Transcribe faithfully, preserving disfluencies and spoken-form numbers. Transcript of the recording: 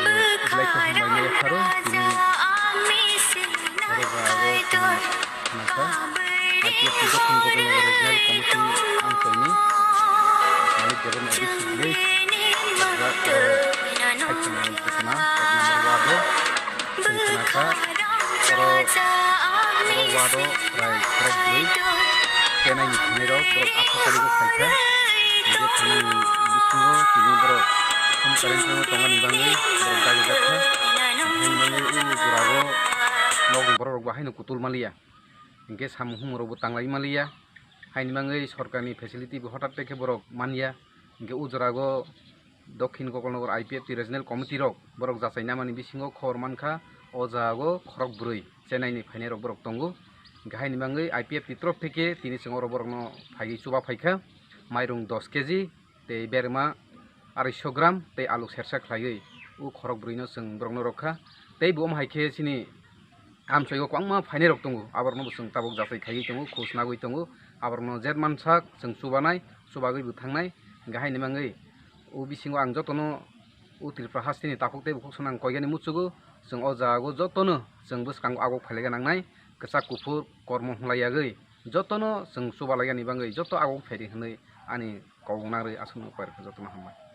Belai khe hambai maya pharo tini oro ba abo tini nasa I P F T Dakshin Gokul Nagar Regional Committee amchaini malik Deborna Adi Siklei, Rajya, eh, Haikam Putna, Rajya Marwa Abo. Chwng khna kha, oro, oro wado chwrai khorok bwrwi, chenai ni thani rok borok aphakari rok khai kha. Hingkhe thani bisingo tini borok home quarantine o tongmani bagwi borok dagi jak kha. Himani o jora o nok ni borok rok bo haino kutul maliya. Hingkhe samung humung rok bo tanglai maliya. Haini bagwi sorkar ni facility bo hotat khe borok manya. Hingkhe o jora o Dokhin Gokul Nagar I P F T Regional Committee rok borok jachai namani bisingo khobor mankha, o jagao khorok bwrwi chenai ni phainai rok borok tongo. Hingkhe haini bagwi I P F T torof theke tini chwng oro borokno phaiwi chuba phaikha, mairung dos K G tei berma arai sho gram tei alu sersa khlaiwi o khorok bwrwino chwng borokno rwkha. Tei bo omo hai khe chini amchoi o kwbangma phainai rok tongo, aborokno bo chwng tabuk jachai khaiwi tongo, khus nagwi tongo, aborokno jet mansak chwng chubanai, chubagwi bo thangnai. Hingkhe haini bagwi o bisingo ang jotono o Tripura hasteni takhuk tei bukhuk swnang koigani muchugo, chwng o jagao jotono chwng bwskango aguk phailaina nangnai, kwchak kuphur kormo hwnlaiyagwi jotono chwng chubalainani bagwi joto aguk phaidi hwnwi ani kok nangri aswkno koi rwkha, jotono hambai.